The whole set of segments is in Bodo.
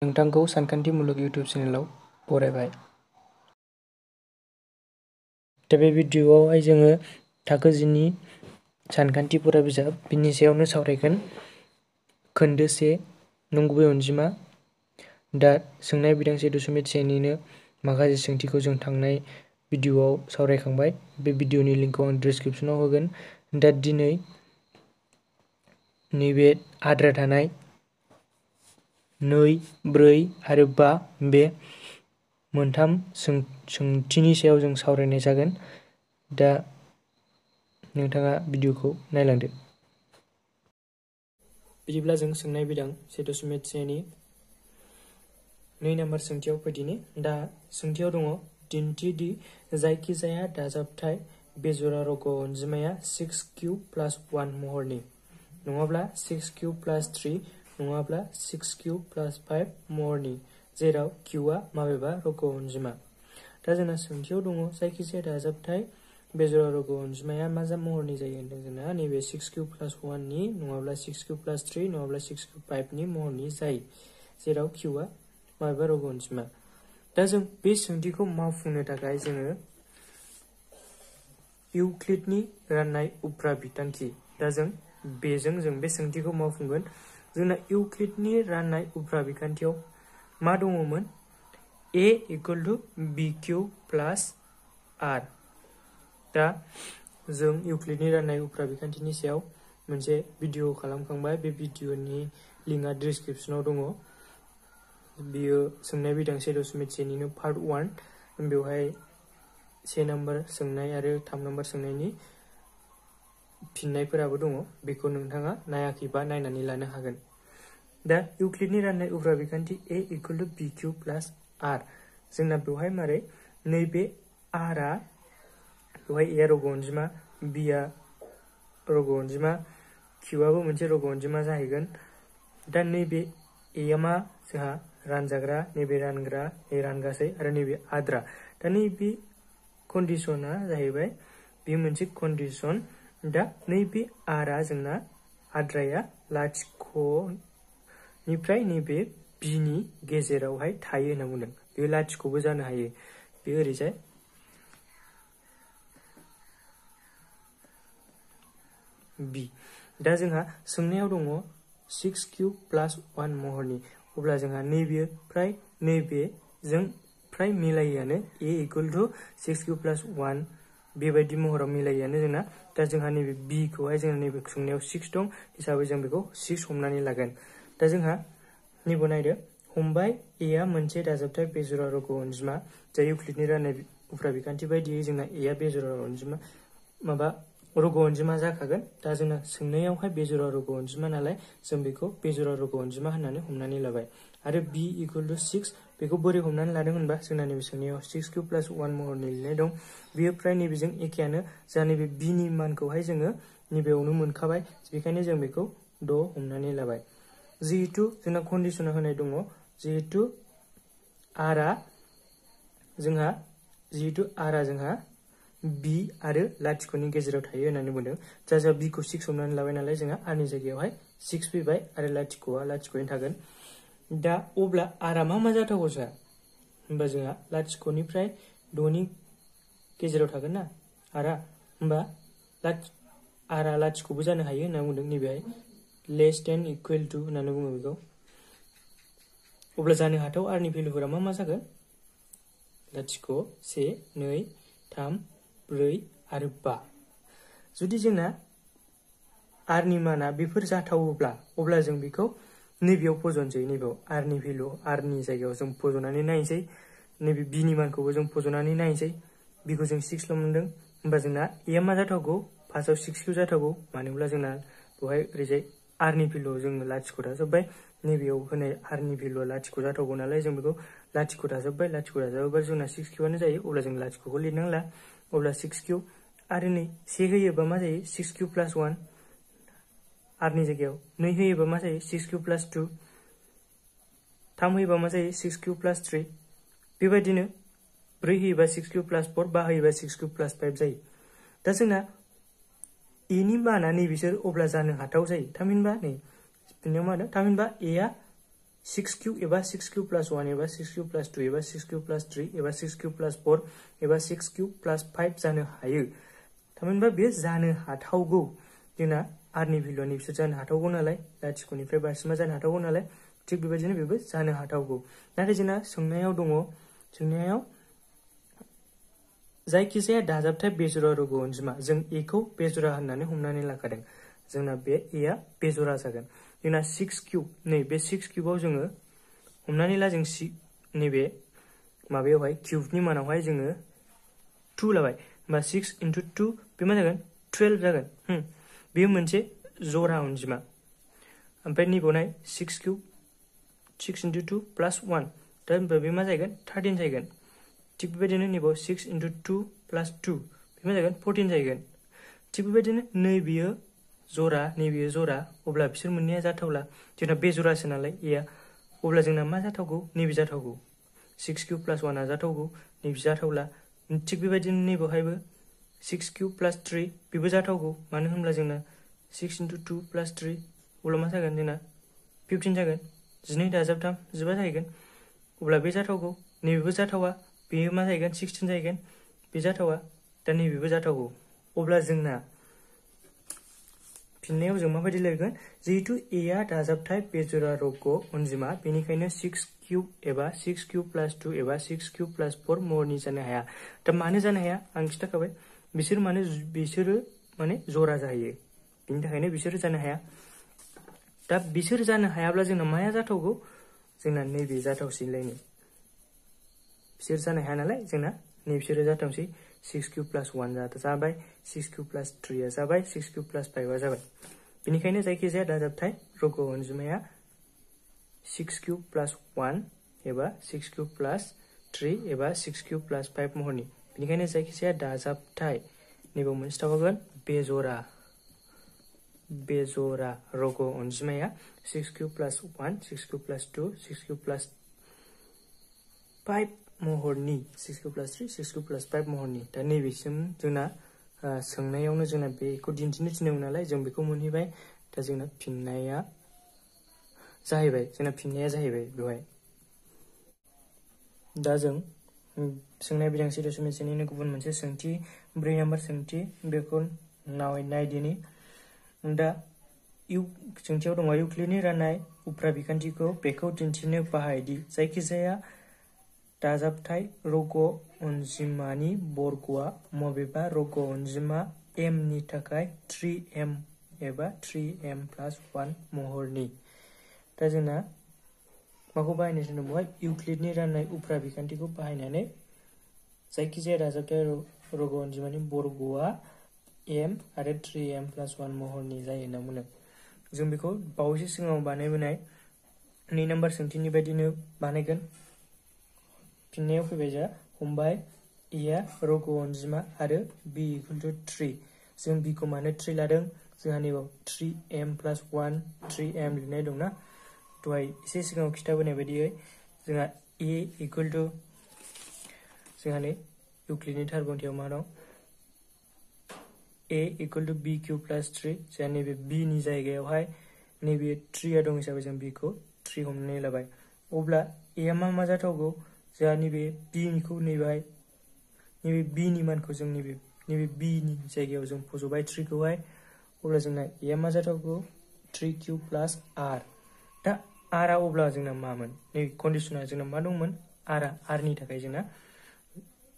नोंथांखौ सानखान्थि मुलुग इउटिउब चेनेलाव बरायबाय। दा बे भिडिअ'आवहाय जोङो थाखो 10 नि सानखान्थि फरा बिजाब बिनि सायावनो सावरायगोन। खोन्दो 1 नंगुबै अनजिमा। दा सोंनाय बिदां 1.1 निनो माखासे सोंथिखौ जों थांनाय भिडिअ'आव सावरायखांबाय। बे भिडिअ'नि लिंकखौ आं डिसक्रिप्शनाव होगोन। दा दिनै नैबे आद्रा थानाय 2, 4 आरो 5 बे मोनथाम सोंथिनि सायाव जों सावरायनाय जागोन। दा नोंथाङा भिडिअ'खौ नायलांदो। बिदिब्ला जों सोंनाय बिदां 1.1 नि 2 नम्बर सोंथियाव फैदिनि। दा सोंथियाव दङ दिन्थि दि जायखिजाया दाजाबथाय बेजोरा रग' अनजिमाया 6q + 1 महरनि, नङाब्ला 6q + 3 नङाब्ला 6q + 5 महरनि, जेराव q आ माबेबा रग' अनजिमा। दा जोंना सोंथियाव दङ जायखिजाया दाजाबथाय बेजोरा रग' अनजिमाया मा महरनि जायो होनदों जोंना नैबे 6q + 1 नि नङाब्ला 6q + 3 नङाब्ला 6q + 5 नि महरनि जायो, जेराव q आ माबेबा रग' अनजिमा। दा जों बे सोंथिखौ मावफुंनो थाखाय जोङो इउक्लिडनि राननाय उफ्रा बिथांखि, दा जों बे सोंथिखौ मावफुंगोन। जोंना इउक्लिडनि राननाय उफ्रा बिखान्थियाव मा दङमोन? a = bq + r। दा जों इउक्लिडनि राननाय उफ्रा बिखान्थिनि सायाव मोनसे भिडिअ खालामखांबाय। बे भिडिअनि लिंकआ डिसक्रिप्शनाव दङ। बियो सोंनाय बिदां 1.1 निनो पार्ट 1। बेवहाय 1 नम्बर सोंनाय आरो 3 नम्बर सोंनायनि फिननायफोराबो दङ। बेखौ नोंथाङा नायाखैबा नायनानै लानो हागोन। दा इउक्लिडनि राननाय उफ्रा बिखान्थि a = bq + r। जोंना बेवहाय मारै? नैबे r आ बेवहाय a रग' अनजिमा, b आ रग' अनजिमा, q आबो मोनसे रग' अनजिमा जाहैगोन। दा नैबे a आ मा? जोंहा रानजाग्रा, नैबे रानग्रा, नै रानगासै आरो नैबे आद्रा। दा नैबे कन्डिशना जाहैबाय बे मोनसे कन्डिशन। दा नैबे r आ जोंना आद्राया लाथिख'निफ्राय नैबे b नि गेजेरावहाय थायो होनना बुंदों। बेयो लाथिख'बो जानो हायो। बेयो ओरैजाय b। दा जोंहा सोंनायाव दङ 6q + 1 महरनि। अब्ला जोंहा नैबे फ्राय नैबेजों फ्राय मिलायोआनो। a = 6q + 1 बेबायदि महराव मिलायोआनो जोंना। दा जोंहा नैबे b खौहाय जोंहा नैबे सोंनायाव 6 दं हिसाबै जों बेखौ 6 हमनानै लागोन। दा जोंहा नैबे नायदो हमबाय a आ मोनसे दाजाबथाय बेजोरा रग' अनजिमा। जाय इउक्लिडनि राननाय उफ्रा बिखान्थि बायदियै जोंना a आ बेजोरा अनजिमा रग' अनजिमा जाखागोन। दा जोंना सोंनायावहाय बेजोरा रग' अनजिमा नालाय जों बेखौ बेजोरा रग' अनजिमा होननानै हमनानै लाबाय। आरो b = 6 बेखौ बोरै हमनानै लादों होनबा जोंना नैबे सोंनायाव 6q + 1 महरनि लिरनाय दं। बेयो फ्राय नैबेजों एखेयानो। जा नैबे b नि मानखौहाय जोङो नैबेयावनो मोनखाबाय, बेखायनो जों बेखौ 6 हमनानै लाबाय। जिहेतु जोंना कन्डिशना होनाय दङ जिहेतु r आ जोंहा b आरो लाथिख'नि गेजेराव थायो होननानै बुंदों। जोंहा b खौ 6 हमनानै लाबाय नालाय जोंहा r नि जायगायावहाय 6 फैबाय आरो लाथिख'आ लाथिख'यैनो थागोन। दा अब्ला r आ मा जाथावगौ जोंहा? होमबा जोंहा लाथिख'निफ्राय 6 नि गेजेराव थागोन ना r आ। होमबा r आ लाथिख'बो जानो हायो होनना बुंदों। नैबेहाय <= होननानै बुङो बेखौ। अब्ला जानो हाथाव r नि भेलुफोरा मा जागोन? 0, 1, 2, 3, 4 आरो 5। जुदि जोंना r नि माना बेफोर जाथावोब्ला अब्ला जों बेखौ नैबेयाव फजनसै। नैबेयाव r नि भेलु r नि जायगायाव जों फज'नानै नायनोसै। नैबे b नि मानखौबो जों फज'नानै नायनोसै। b खौ जों 6 ल' मोनदों। होमबा जोंना a आ मा जाथावगौ? फार्स्टआव 6q जाथावगौ। मानोब्ला जोंना बेवहाय ओरैजाय r नि भेलुआव जोङो लाथिख' दाजाबबाय। नैबेयाव होनाय r नि भेलुआ लाथिख' जाथावगौ नालाय जों बेखौ लाथिख' दाजाबबाय। लाथिख' दाजाबोबा जोंना 6q आनो जायो। अब्ला जों लाथिख'खौ लिरनांला। अब्ला 6q आरो नै 1 होयोबा मा जायो? 6q + 1 r नि जायगायाव। 2 होयोबा मा जायो? 6q + 2। 3 होयोबा मा जायो? 6q + 3। बेबायदिनो 4 होयोबा 6q + 4, 5 होयोबा 6q + 5 जायो। दा जोंना a नि माना नैबिसोर अब्ला जानो हाथाव जायो। थामहिनबा नै फिननायाव मा होनो? थामहिनबा a आ 6 क्यूब एबा 6 क्यूब प्लस 1 एबा 6 क्यूब प्लस 2 एबा 6 क्यूब प्लस 3 एबा 6 क्यूब प्लस 4 एबा 6 क्यूब प्लस 5 जानो हायो थामहिनबा बे जानो हाथावगौ जोंना r नि भेलुनि बिसोर जानो हाथावगौ नालाय लाथिख'निफ्राय बारसिमा जानो हाथावगौ नालाय थिग बेबायदिनो बेबो जानो हाथावगौ नाथाय जोंना सोंनायाव दङ सोंनायाव जायखिजाया दाजाबथाय बेजरा रग' अनजिमा जों a खौ बेजरा होननानै हमनानै लाखादों जोंना बे a आ बेजरा जागोन जोंना 6 क्यूब नै बे 6 क्यूबाव जोङो हमनानै ला जों नैबे माबायावहाय क्यूबनि मानावहाय जोङो 2 लाबाय होमबा 6 into 2 बे मा जागोन 12 जागोन बेयो मोनसे जरा अनजिमा ओमफ्राय नैबावनाय 6 क्यूब 6 into 2 plus 1 दा होमबा बे मा जागोन 13 जागोन थिग बेबायदिनो नैबाव 6 into 2 plus 2 बे मा जागोन 14 जागोन थिग बेबायदिनो नैबेयो जरा नैबेयो जरा अब्ला बिसोर मोननैया जाथावला जोंना बेजरासो नालाय a अब्ला जोंना मा जाथावगौ नैबे जाथावगौ 6 क्यूब प्लस 1 आ जाथावगौ नैबे जाथावला थिग बेबायदिनो नैबावहायबो 6 क्यूब प्लस 3 बेबो जाथावगौ मानो होनब्ला जोंना 6 into 2 plus 3 अब्ला मा जागोन जोंना 15 जागोन 12 दाजाबथाम 15 जाहैगोन अब्ला बे जाथावगौ नैबेबो जाथावा बेयो मा जाहैगोन 16 जाहैगोन बे जाथावा दा नैबेबो जाथावगौ अब्ला जोंना फिननायाव जों माबायदि लिरगोन जिहेतु a आ दाजाबथाय बेजरा रग' अनजिमा बेनिखायनो 6 क्यूब एबा 6 क्यूब प्लस 2 एबा 6 क्यूब प्लस 4 महरनि जानो हाया दा मानो जानो हाया आं खिथाखाबाय बिसोरो माने जरा जाहैयो बिनि थाखायनो बिसोरो जानो हाया दा बिसोर जानो हायाब्ला जोंना माया जाथावगौ जोंना नैबे जाथावसैलायनो बिसोर जानो हाया नालाय जोंना नैबिसोरो जाथावसै 6 क्यूब प्लस 1 जाबाय 6 क्यूब प्लस 3 आ जाबाय 6 क्यूब प्लस 5 आ जाबाय बेनिखायनो जायखिजाया दाजाबथाय रग' अनजिमाया 6 क्यूब प्लस 1 एबा 6 क्यूब प्लस 3 एबा 6 क्यूब प्लस 5 महरनि बेनिखायनो जायखिजाया दाजाबथाय नैबेयाव मोनसे थाबावगोन बेजरा रग' अनजिमाया 6 cube plus 1 6 cube plus 2 6 cube plus 5 महरनि 6 क्यूब प्लस 3 6 क्यूब प्लस 5 महरनि दा नैबेसिम जोंना सोंनायावनो जोंना बेखौ दिन्थिनो थिनदोंमोन नालाय जों बेखौ मोनहैबाय दा जोंना फिननाया जाहैबाय बेवहाय दा जों सोंनाय बिदांस्रि दशमिकनिनो गुबुन मोनसे सोंथि 4 नम्बर सोंथि बेखौ नायदिनि दा सोंथियाव दङ इउक्लिडनि राननाय उफ्रा बिखान्थिखौ बेखौ दिन्थिनो बाहायदि जायखिजाया दाजाबथाय रग' अनजिमानि बर्गआ मबेबा रग' अनजिमा m नि थाखाय 3m एबा 3m plus 1 महरनि दा जोंना माखौ बाहायनाय जादों बेवहाय इउक्लिडनि राननाय उफ्रा बिखान्थिखौ बाहायनानै जायखिजाया दाजाबथाय रग' अनजिमानि बर्गआ m आरो 3m plus 1 महरनि जायो होनना बुंदों जों बेखौ बावैसो सिगाङाव बानायबोनाय 2 नम्बर सोंथिनि बायदिनो बानायगोन फिननायाव फैबाय जा हमबाय a आ रग' अनजिमा आरो b equal to 3 जों b खौ मानो 3 लादों जोंहा नैबाव 3m plus 1 3m लिरनाय दंना दहाय एसे सिगाङाव खिथाबोनाय बायदियै जोंहा a equal to जोंहा नै इउक्लिडनि थारबिखान्थियाव मा दं a equal to b cube plus 3 जोंहा नैबे b नि जायगायावहाय नैबे 3 आ दं हिसाबै जों b खौ 3 हमनानै लाबाय अब्ला a आ मा जाथावगौ जोंहा नैबे b निखौ नैबे b नि मानखौ जों नैबे b नि जायगायाव जों फज'बाय 3 खौहाय अब्ला जोंना a आ मा जाथावगौ 3 क्यूब प्लस r दा r आ अब्ला जोंना मामोन नै कन्डिशना जोंना मा दंमोन r नि थाखाय जोंना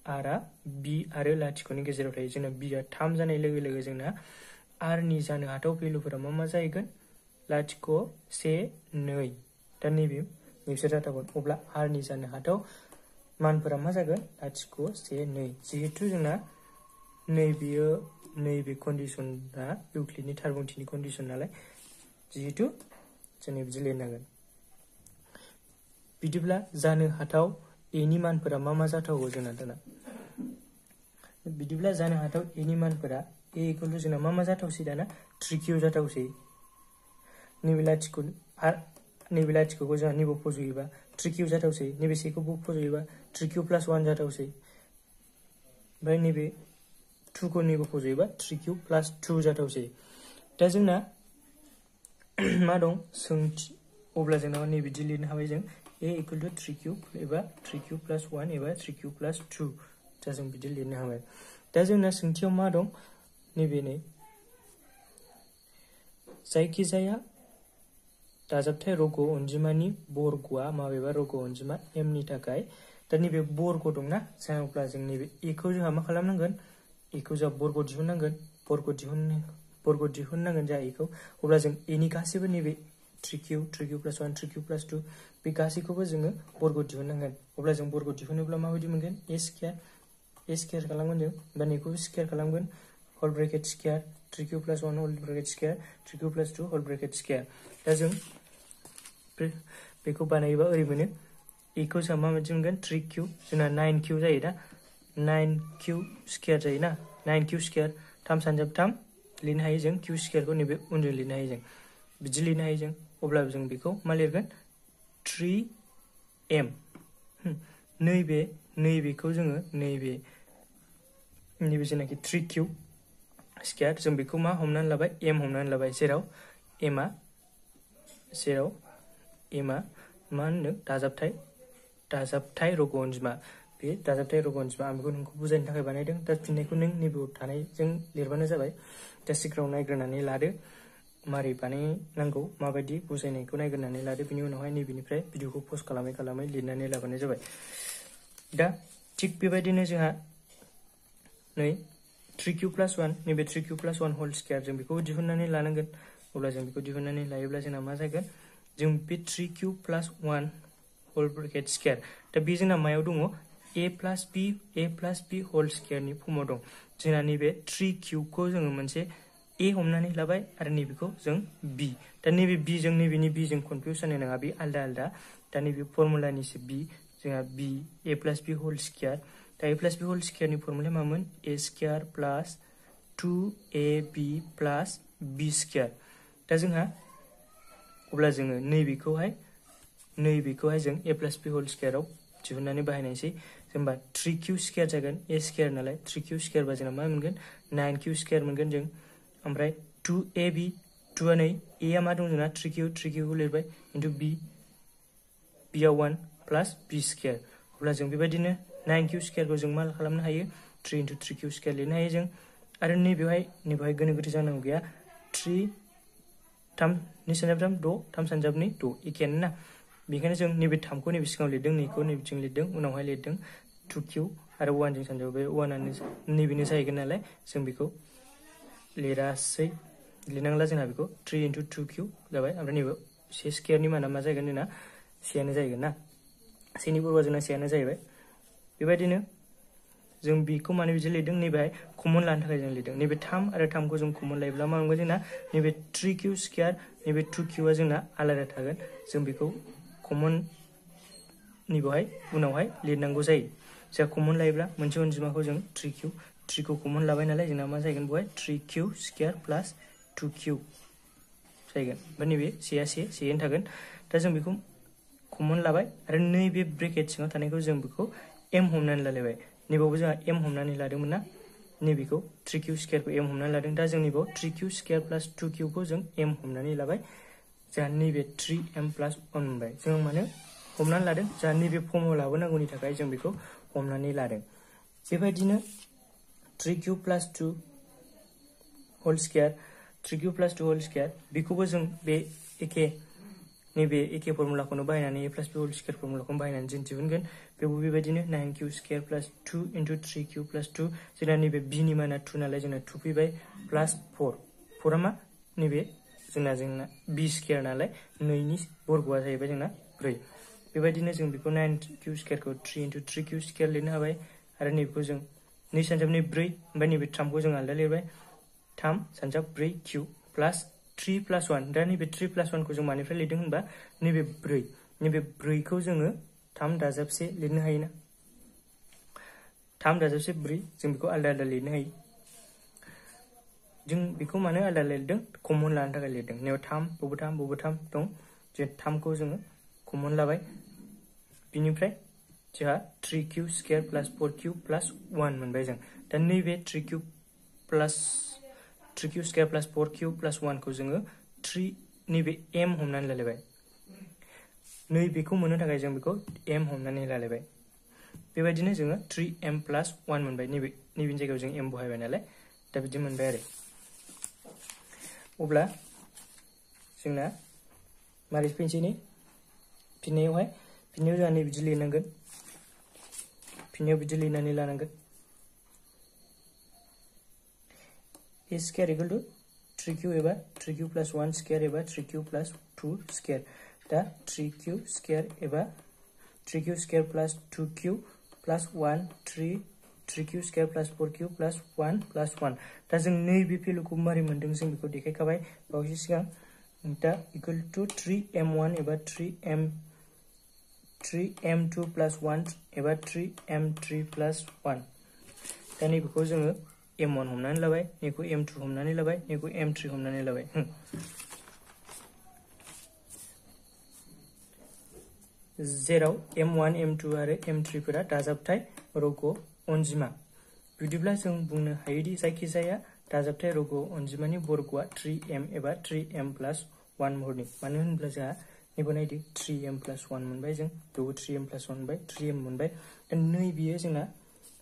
r आ b आरो लाथिख'नि गेजेराव थायो जोंना b आ 3 जानाय लोगो लोगो जोंना r नि जानो हाथाव भेलुफोरा मा जाहैगोन लाथिख' 1 2 दा नैबे बिसोर जाथावगोन अब्ला r नि जानो हाथाव मानफोरा मा जागोन लाथिख' 1 2 जिहेतु जोंना नैबे कन्डिशना इउक्लिडनि थारबिखान्थिनि कन्डिशन नालाय जिहेतु जों बिदि लिरनांगोन बिदिब्ला जानो हाथाव a नि मानफोरा मा जाथावगौ जोंना दाना बिदिब्ला जानो हाथाव a नि मानफोरा a equal to जोंना मा जाथावसै दाना 3 क्यूब जाथावसै नैबे लाथिख'खौ जोंहा नैबे फज'योबा 3 क्यूब जाथावसै नैबे सेखौबो फज'योबा 3 क्यूब प्लस 1 जाथावसै ओमफ्राय नैबे 2 खौ नैबे फज'योबा 3 क्यूब प्लस 2 जाथावसै दा जोंना मा दं सोंथि अब्ला जोंनाव नैबिदि लिरनो हाबाय जों a इक्वल टू 3 क्यूब एबा 3 क्यूब प्लस 1 एबा 3 क्यूब प्लस 2 दा जों बिदि लिरनो हाबाय दा जोंना सोंथियाव मा दं नैबे नै जायखिजाया दाजाबथाय रग' अनजिमानि बर्गआ माबेबा रग' अनजिमा m नि थाखाय दा नैबे बर्ग दंना अब्ला जों नैबे a खौ जोंहा मा खालामनांगोन a खौ जों बर्ग दिहुननांगोन बर्ग दिहुननांगोन जों a खौ अब्ला जों a नि गासैबो नैबे 3 क्यूब प्लस 1 3 क्यूब प्लस 2 बे गासैखौबो जोङो बर्ग दिहुननांगोन अब्ला जों बर्ग दिहुनोब्ला माबायदि मोनगोन a स्क्वायर खालामगोन जों बा नैखौबो स्क्वायर खालामगोन whole bracket square 3 cube plus 1 whole bracket square 3 cube plus 2 whole bracket square दा जों बेखौ बानायोबा ओरै मोनो a खौ जों माबायदि मोनगोन 3 क्यूब जोंना 9 क्यूब जायो दा 9 क्यूब स्क्वायर जायो ना 9 क्यूब स्क्वायर 3 सानजाब 3 लिरनो हायो जों क्यूब स्क्वायरखौ नैबे उनजों लिरनो हायो जों बिदि लिरनो हायो जों अब्ला जों बेखौ मा लिरगोन 3m नैबेखौ जोङो नैबे जेनाखि 3 क्यूब स्क्वायर जों बेखौ मा हमनानै लाबाय m हमनानै लाबाय जेराव m आ मा होनदों दाजाबथाय रग' अनजिमा बे दाजाबथाय रग' अनजिमा आं बेखौ नोंखौ बुजायनो थाखाय बानायदों दा फिननायखौ नों नैबेयाव थानायजों लिरबानो जाबाय दा सिगाङाव नायग्रोनानै लादो मारै बानायनांगौ माबायदि बुजायनायखौ नायग्रोनानै लादो बिनि उनावहाय नैबेनिफ्राय भिडिअखौ पज खालामै लिरनानै लाबानो जाबाय दा थिग बेबायदिनो जोंहा नै 3 क्यूब प्लस 1 नैबे 3 क्यूब प्लस 1 होल स्क्वायर जों बेखौ दिहुननानै लानांगोन अब्ला जों बेखौ दिहुननानै लायोब्ला जोंना मा जागोन जों बे 3 cube plus 1 whole bracket square दा बे जोंना मायाव दङ a प्लस b होल स्क्वायरनि फर्माव दं जोंना नैबे 3 क्यूबखौ जोङो मोनसे a हमनानै लाबाय आरो नैबेखौ जों b दा नैबे b जों नैबेनि b जों कनफ्यूज जानो नाङा बे आलदा दा नैबे फर्मुलानिसो b जोंहा b a plus b whole square दा a प्लस b होल स्क्वायरनि फर्मुलाया मामोन a square plus 2ab plus b square दा जोंहा अब्ला जोङो नैबेखौहाय जों a प्लस b होल स्क्वायराव दिहुननानै बाहायनायसै जेनेबा 3 क्यूब स्क्वायर जागोन a स्क्वायर नालाय 3 क्यूब स्क्वायर बा जोंना मा मोनगोन 9 क्यूब स्क्वायर मोनगोन जों ओमफ्राय 2ab 2 आ नै a आ मा दं जोंना 3 क्यूब लिरबाय इनटु b आव 1 प्लस b स्क्वायर अब्ला जों बेबायदिनो 9 क्यूब स्क्वायरखौ जों मा खालामनो हायो 3 इनटु 3 क्यूब स्क्वायर लिरनो हायो जों आरो नैबेवहाय गोनो गोथो जानांगौ गैया 3 नि सानजाब 3 6 3 सानजाब 2 6 एखेयानो ना बेखायनो जों नैबे 3 खौ नैबे सिगाङाव लिरदों नैखौ नैबेथिं लिरदों उनावहाय लिरदों 2 क्यूब आरो 1 जों सानजाब बे 1 आनो नैबेनो जाहैगोन नालाय जों बेखौ लिरासै लिरनांला जोंहा बेखौ 3 इनटु 2 क्यूब जाबाय ओमफ्राय नैबे से स्क्वायरनि माना मा जागोन जोंना सेयानो जाहैगोन ना सेनि बर्गआ जोंना सेयानो जाहैबाय बेबायदिनो जों बेखौ माने बिदि लिरदों नैबेहाय कमन लानो थाखाय जों लिरदों नैबे 3 आरो 3 खौ जों कमन लायोब्ला मा मोनगोन जोंना नैबे 3 क्यूब स्क्वायर नैबे 2 क्यूबआ जोंना आलादा थागोन जों बेखौ कमन नैबेहाय उनावहाय लिरनांगौ जायो जोंहा कमन लायोब्ला मोनसे अनजिमाखौ जों 3 क्यूब 3 खौ कमन लाबाय नालाय जोंना मा जागोन बेवहाय 3 क्यूब स्क्वायर प्लस 2 क्यूब जागोन ओमफ्राय नैबे सेयानो थागोन दा जों बेखौ कमन लाबाय आरो नैबे ब्रेकेट सिङाव थानायखौ जों बेखौ m हमनानै लालायबाय नैबावबो जोंहा m हमनानै लादोंमोन ना नैबेखौ 3 क्यूब स्क्वायरखौ m हमनानै लादों दा जों नैबाव 3 क्यूब स्क्वायर प्लस 2 क्यूबखौ जों m हमनानै लाबाय जोंहा नैबे 3m प्लस 1 मोनबाय जों माने हमनानै लादों जोंहा नैबे फर्माव लाबोनांगौनि थाखाय जों बेखौ हमनानै लादों बेबायदिनो 3 cube plus 2 whole square 3 cube plus 2 whole square बेखौबो जों बे नैबे एखे फर्मुलाखौनो बाहायनानै a plus b whole square फर्मुलाखौनो बाहायनानै जों दिहुनगोन बेबो बेबायदिनो 9 cube square plus 2 into 3 cube plus 2 जोंना नैबे b नि माना 2 नालाय जोंना 2 फैबाय प्लस 4 4आ मा नैबे जोंना b स्क्वायर नालाय 2 नि बर्गआ जाहैबाय जोंना 4 बेबायदिनो जों बेखौ 9 क्यूब स्क्वायरखौ 3 इनटु 3 क्यूब स्क्वायर लिरनो हाबाय आरो नैबेखौ जों 2 सानजाब 4 ओमफ्राय नैबे 3 खौ जों आलदा लिरबाय 3 सानजाब 4 क्यूब प्लस 3 प्लस 1 दा नैबे 3 प्लस 1 खौ जों मानिफ्राय लिरदों होनबा नैबे 4 खौ जोङो 3 दाजाबसे लिरनो हायोना 3 दाजाबसे 4 जों बेखौ आलदा लिरनो हायो जों बेखौ मानो आलदा लिरदों कमन लानो थाखाय लिरदों नैबे 3 बबो 3 दं जों 3 खौ जोङो कमन लाबाय बिनिफ्राय जोंहा 3 cube square plus 4 cube plus 1 मोनबाय जों दा नैबे 3 cube square plus 4 cube plus 1 खौ जोङो 3 नैबे m हमनानै लालायबाय नैबेखौ मोननो थाखाय जों बेखौ m हमनानै लालायबाय बेबायदिनो जोङो 3m + 1 मोनबाय नैबेनि जायगायाव जों m बहायबाय नालाय दा बिदि मोनबाय आरो अब्ला जोंना मारै फैनोसै नै फिननायाव जोंहा नै बिदि लिरनांगोन फिननायाव बिदि लिरनानै लानांगोन a square equal to 3q एबा 3q + 1 square एबा 3q + 2 square दा 3q square एबा 3q square + 2q + 1 3q square + 4q + 1 + 1 दा जों नैबे भेलुखौ मारै मोनदों जों बेखौ देखायखाबाय बावैसो सिगां दा इक्वल टु 3m1 एबा 3m2 + 1 एबा 3m3 + 1 दा नैबेखौ जोङो m1 हमनानै लाबाय नैखौ m2 हमनानै लाबाय नैखौ m3 हमनानै लाबाय जेराव m1 m2 आरो m3 फोरा दाजाबथाय रग' अनजिमा बिदिब्ला जों बुंनो हायोदि जायखिजाया दाजाबथाय रग' अनजिमानि बर्गआ 3m एबा 3m + 1 महरनि मानो होनब्ला जोंहा नैबे नायदो 3m + 1 मोनबाय जों बेयावबो 3m + 1 मोनबाय 3m मोनबाय दा नैबेयो जोंना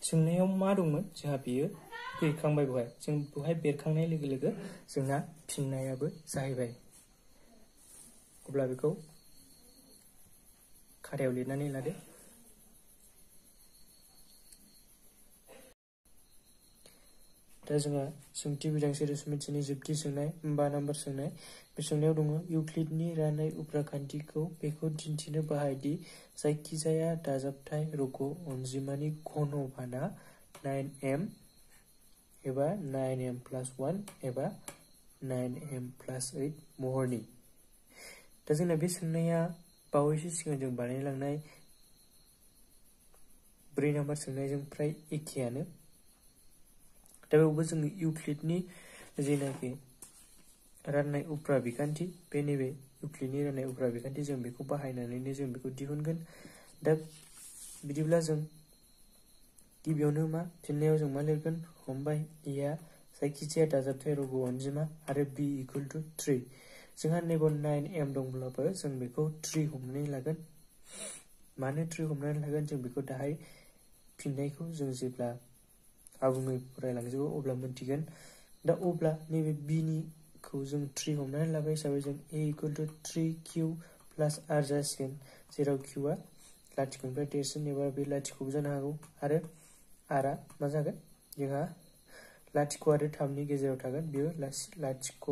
सोंनायाव मा दंमोन जोंहा बेयो बेरखांबाय बेवहाय जों बेवहाय बेरखांनाय लोगो लोगो जोंना फिननायाबो जाहैबाय अब्ला बेखौ खातायाव लिरनानै लादो दा जोंहा सोंथि बिदांस्रि रसमितिनि जोबथि सोंनाय 5 नम्बर सोंनाय बे सोंनायाव दङ इउक्लिडनि राननाय उफ्रा खान्थिखौ बेखौ दिन्थिनो बाहायदि जायखिजाया दाजाबथाय रग' अनजिमानि घनबाना 9m एबा 9m + 1 एबा 9m + 8 महरनि दा जोंना बे सोंनाया बावैसो सिगां जों बानायलांनाय 4 नम्बर सोंनायजों फ्राय एखेयानो दा बेयावबो जोङो इउक्लिडनि जेनाखि राननाय उफ्रा बिखान्थि बे नैबे इउक्लिडनि राननाय उफ्रा बिखान्थि जों बेखौ बाहायनानैनो जों बेखौ दिहुनगोन दा बिदिब्ला जों गिबियावनो मा फिननायाव जों मा लिरगोन हमबाय a आ जायखिजाया दाजाबथाय रग' अनजिमा आरो b = 3 जोंहा नैबाव 9m दंब्लाबो जों बेखौ 3 हमनानै लागोन मानो 3 हमनानै लागोन जों बेखौ दाहाय फिननायखौ जों जेब्ला आबुङै फरायलांजोबो अब्ला मोनथिगोन दा अब्ला नैबे b निखौ जों 3 हमनानै लाबाय हिसाबै जों a = 3q + r जासिगोन जेराव q आ लाथिख'निफ्राय देरसिन एबा बे लाथिख'बो जानो हागौ आरो r आ मा जागोन जोंहा लाथिख' आरो 3 नि गेजेराव थागोन बेयो लाथिख' 1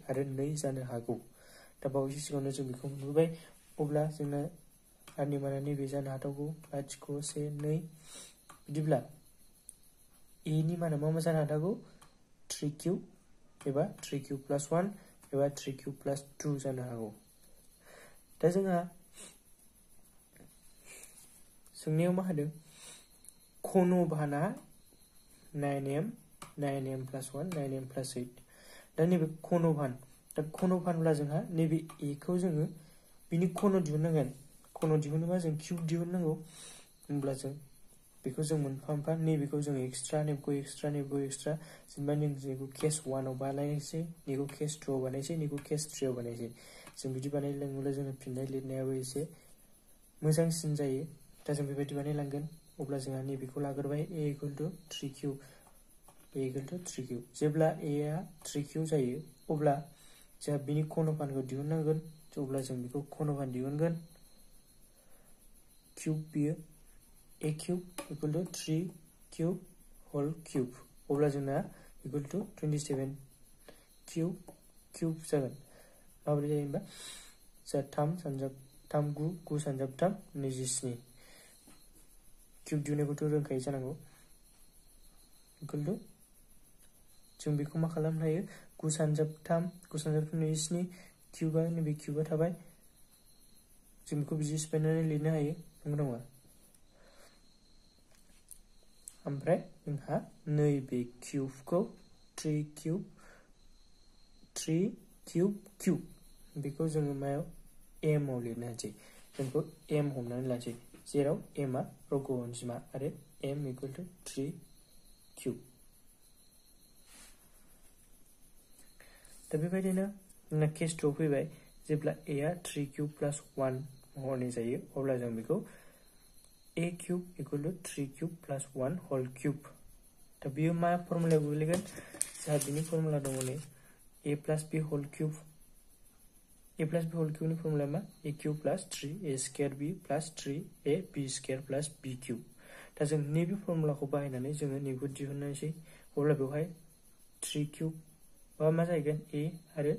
आरो 2 जानो हागौ दा बावैसो सिगाङावनो जों बेखौ मोनबोबाय अब्ला जोंना r नि माना नैबे जानो हाथावगौ लाथिख' 1 2 बिदिब्ला a नि माना मा जानो हाथावगौ 3q एबा 3q + 1 एबा 3q + 2 जानो हागौ दा जोंहा सोंनायाव मा होदों घनबाना 9m + 1 9m + 8 दा नैबे घनबान दा घनबानब्ला जोंहा नैबे a खौ जोङो बिनि घन दिहुननांगोन घन दिहुनोबा जों क्यूब दिहुननांगौ होमब्ला जों बेखौ जों मोनफा मोनफा नैबेखौ जों एक्सट्रा नैबेखौ एक्सट्रा नैबेखौ एक्सट्रा जेनेबा नों जेखौ केस 1 आव बानायनोसै नैखौ केस 2 आव बानायनोसै नैखौ केस 3 आव बानायनोसै जों बिदि बानायलाङोब्ला जोंनि फिननाय लिरनायाबो एसे मोजांसिन जायो दा जों बेबायदि बानायलांगोन अब्ला जोंहा नैबेखौ लाग्रोबाय a = 3q जेब्ला a आ 3q जायो अब्ला जोंहा बिनि घनबानखौ दिहुननांगोन अब्ला जों बेखौ घनबान दिहुनगोन क्यूब बियो a cube = 3q whole cube अब्ला जोंना = 27 क्यूब जागोन माबोरै जायो होनबा जोंहा 3 9 9 3 27 क्यूब दिहुननायखौथ' रोंखायो जानांगौ जों बेखौ मा खालामनो हायो 9 3 27 क्यूबा नैबे क्यूबा थाबाय जों बेखौ बिदि सिफायनानै लिरनो हायो नंगौ नङा ओमफ्राय जोंहा नैबे क्यूबखौ 3 क्यूब बेखौ जोङो मायाव m आव लिरनो हानोसै जों बेखौ m हमनानै लानोसै जेराव m आ रग' अनजिमा आरो m = 3 क्यूब दा बेबायदिनो जोंना केस 2 फैबाय जेब्ला a आ 3q + 1 महरनि जायो अब्ला जों बेखौ a cube equal to 3 cube plus 1 whole cube दा बेयो मा फर्मुलायाव गोग्लैगोन जोंहा बिनि फर्मुला दङ नै a plus b whole cube a plus b whole cube नि फर्मुला मा a cube plus 3a square b plus 3a b square plus b cube दा जों नैबे फर्मुलाखौ बाहायनानै जोङो नैखौ दिहुननोसै अब्ला बेवहाय 3 क्यूब बा मा जाहैगोन a आरो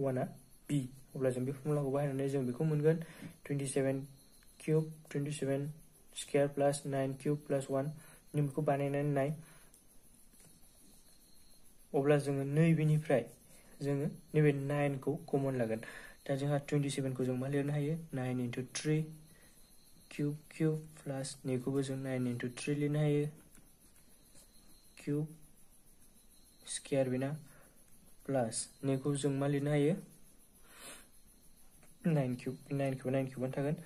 1 आ b अब्ला जों बे फर्मुलाखौ बाहायनानै जों बेखौ मोनगोन 27 cube 27 square plus 9 cube plus 1 नैबेखौ बानायनानै नाय अब्ला जोङो नैबेनिफ्राय जोङो नैबे 9 खौ कमन लागोन दा जोंहा 27 खौ जों मा लिरनो हायो 9 into 3 क्यूब क्यूब प्लस नैखौबो जों 9 into 3 लिरनो हायो क्यूब स्क्वायर बिना प्लस नैखौ जों मा लिरनो हायो 9 क्यूब 9 क्यूब थागोन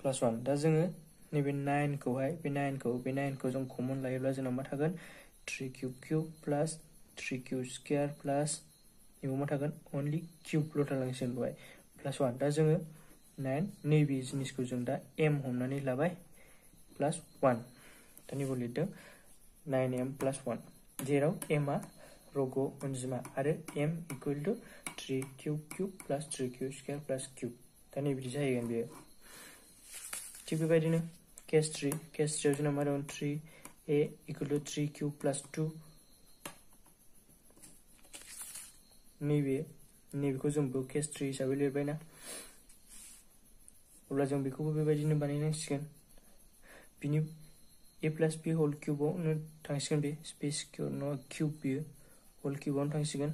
प्लस 1 दा जोङो नैबे 9 खौहाय बे 9 खौ जों कमन लायोब्ला जोंनाव मा थागोन 3 cube cube plus 3 cube square plus नैबे मा थागोन ओनलि क्यूब ल' थालांसिगोन बेवहाय प्लस 1 दा जोङो 9 नैबे जिनिसखौ जों दा m हमनानै लाबाय प्लस 1 दा नैबे लिरदों 9m प्लस 1 जेराव m आ रग' अनजिमा आरो m equal to 3 cube cube plus 3 cube square plus cube दा नैबिदि जाहैगोन बेयो थिग बेबायदिनो केस 3 आव जोंना मा दं 3a equal to 3 cube plus 2 नैबेखौ जोंबो केस 3 हिसाबै लिरबायना अब्ला जों बेखौबो बेबायदिनो बानायनांसिगोन बिनि a प्लस b होल क्यूबआवनो थांसिगोन बे स्पेस क्यूब बियो होल क्यूबआवनो थांसिगोन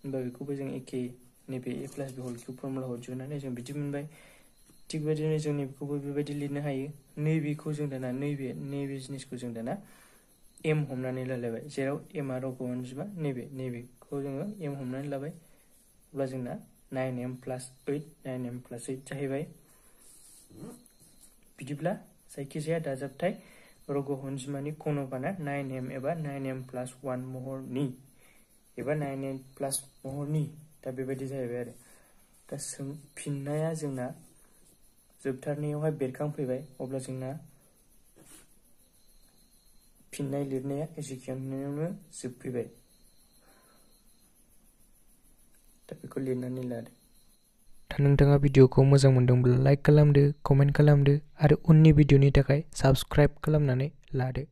होमबा बेखौबो जों एखे नैबे a plus b whole cube फर्मुलाखौ दिहुननानै जों बिदि मोनबाय थिग बेबायदिनो जों नैबेखौबो बेबायदि लिरनो हायो नैबेखौ जों दाना नैबे जिनिसखौ जों दाना m हमनानै लालायबाय जेराव m आ रग' अनजिमा नैबेखौ जोङो m हमनानै लाबाय अब्ला जोंना 9m प्लस 8 जाहैबाय बिदिब्ला जायखिजाया दाजाबथाय रग' अनजिमानि घनफाना 9m एबा 9m प्लस 1 महरनि एबा 9m प्लस महरनि दा बेबायदि जाहैबाय आरो दा फिननाया जोंना जोबथारनायावहाय बेरखांफैबाय अब्ला जोंना फिननाय लिरनाया एसेखिनियावनो जोबफैबाय दा बेखौ लिरनानै लादो दा नोंथाङा भिडिअखौ मोजां मोनदोंब्ला लाइक खालामदो कमेन्ट खालामदो आरो उननि भिडिअनि थाखाय साबस्क्राइब खालामनानै लादो